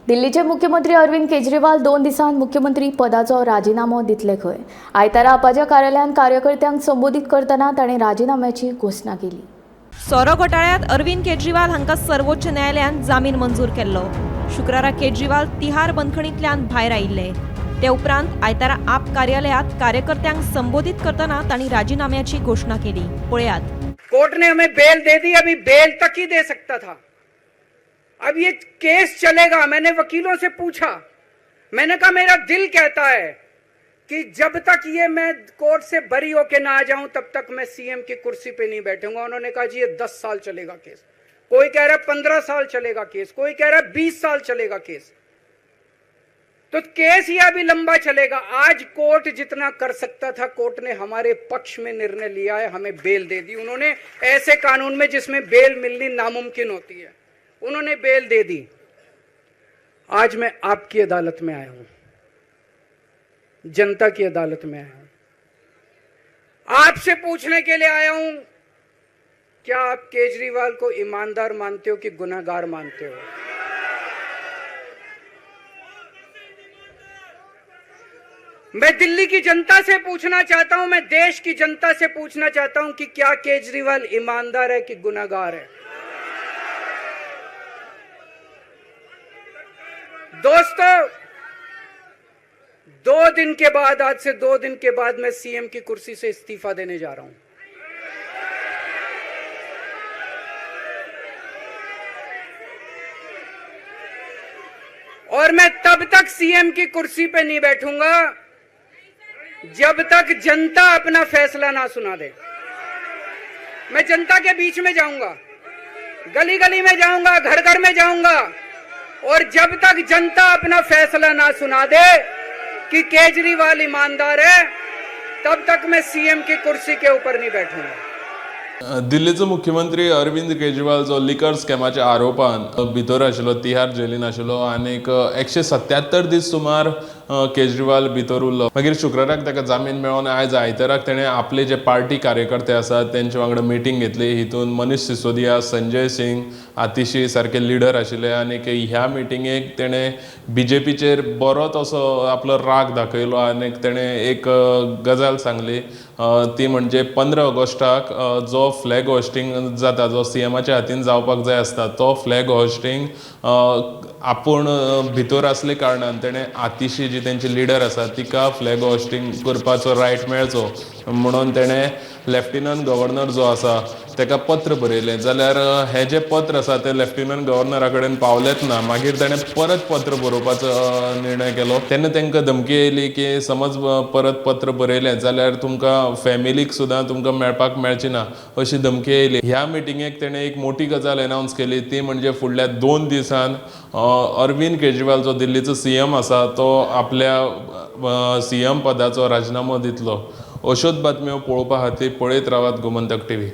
दिल्लीचे मुख्यमंत्री अरविंद केजरीवाल 2 दिसांत मुख्यमंत्री पदाचो राजिनामो दितले खंय. आयतारा आपाच्या कार्यालयांत कार्यकर्त्यांक संबोधीत करतना ताणें राजिनाम्याची घोशणा केली. सोरो घोटाळ्यांत अरविंद केजरीवाल हांकां सर्वोच्च न्यायालयान जामीन मंजूर केल्लो. शुक्रारा केजरीवाल तिहार बंदखणींतल्यान भायर आयिल्ले. ते उपरांत आयतारा आप कार्यालयांत कार्यकर्त्यांक संबोधीत करतना तांणी राजिनाम्याची घोशणा केली. पळयात. कोर्ट ने हमें बेल दे दी, अभी बेल तक ही दे सकता था। अब ये केस चलेगा। मैंने वकीलों से पूछा, मैंने कहा मेरा दिल कहता है कि जब तक ये मैं कोर्ट से बरी होके ना आ जाऊं तब तक मैं सीएम की कुर्सी पे नहीं बैठूंगा। उन्होंने कहा जी ये 10 साल चलेगा केस, कोई कह रहा है 15 साल चलेगा केस, कोई कह रहा है 20 साल चलेगा केस। तो केस ये अभी लंबा चलेगा। आज कोर्ट जितना कर सकता था कोर्ट ने हमारे पक्ष में निर्णय लिया है, हमें बेल दे दी उन्होंने। ऐसे कानून में जिसमें बेल मिलनी नामुमकिन होती है, उन्होंने बेल दे दी। आज मैं आपकी अदालत में आया हूं, जनता की अदालत में आया हूं, आपसे पूछने के लिए आया हूं, क्या आप केजरीवाल को ईमानदार मानते हो कि गुनहगार मानते हो? मैं दिल्ली की जनता से पूछना चाहता हूं, मैं देश की जनता से पूछना चाहता हूं कि क्या केजरीवाल ईमानदार है कि गुनहगार है? दोस्तों, 2 दिन के बाद, आज से 2 दिन के बाद मैं सीएम की कुर्सी से इस्तीफा देने जा रहा हूं। और मैं तब तक सीएम की कुर्सी पे नहीं बैठूंगा जब तक जनता अपना फैसला ना सुना दे। मैं जनता के बीच में जाऊंगा, गली गली में जाऊंगा, घर घर में जाऊंगा, और जब तक जनता अपना फैसला ना सुना दे कि केजरीवाल ईमानदार है, तब तक मैं सीएम की कुर्सी के ऊपर नहीं बैठूंगा। दिल्लीचो मुख्यमंत्री अरविंद केजरीवाल जो लिकर स्कॅमाच्या आरोपान भितर आशिल्लो, तिहार जेलीन आशिल्लो आनीक 177 दीस सुमार केजरीवाल भितर उरलो. मागीर शुक्राराक ताका जामीन मेळोन आयज आयताराक तेणें आपले जे पार्टी कार्यकर्ते आसात तेंचे वांगडा मिटींग घेतली. हितून मनीष सिसोदिया, संजय सिंग, आतिशी सारके लिडर आशिल्ले आनीक ह्या मिटिंगेक तेणें बीजेपीचेर बरोच असो आपलो राग दाखयलो आनीक तेणें एक गजाल सांगली, ती म्हणजे 15 ऑगस्टाक जो फ्लॅग होस्टिंग जाता, जो सीएमाच्या हातीन जावपाक जाय आसता, तो फ्लॅग होस्टिंग आपूण भितर आसले कारणान तेणें आतिशी जी तेंची लिडर आसा तिका फ्लॅग होस्टिंग करपाचो रायट मेळचो म्हणून तेणें लेफ्टिनंट गव्हर्नर जो आसा तेका पत्र बरयलें. जाल्यार हें जें पत्र आसा तें लेफ्टिनंट गव्हर्नरा कडेन पावलेंच ना. मागीर तेणें परत पत्र बरोवपाचो निर्णय केलो. तेन्ना तेंकां धमकी येयली की समज परत पत्र बरयलें जाल्यार तुमकां फॅमिलीक सुद्दां तुमकां मेळपाक मेळची ना अशी धमकी येयली. ह्या मिटिंगेक तेणें एक मोठी गजाल एनावन्स केली, ती म्हणजे फुडल्या 2 दिसान अरविंद केजरीवाल जो दिल्लीचो सीएम आसा तो आपल्या सीएम पदाचो राजिनामो दितलो. अश्योच बातम्यो पळोवपा खातीर पळयत रावात गोमंतक टीव्ही.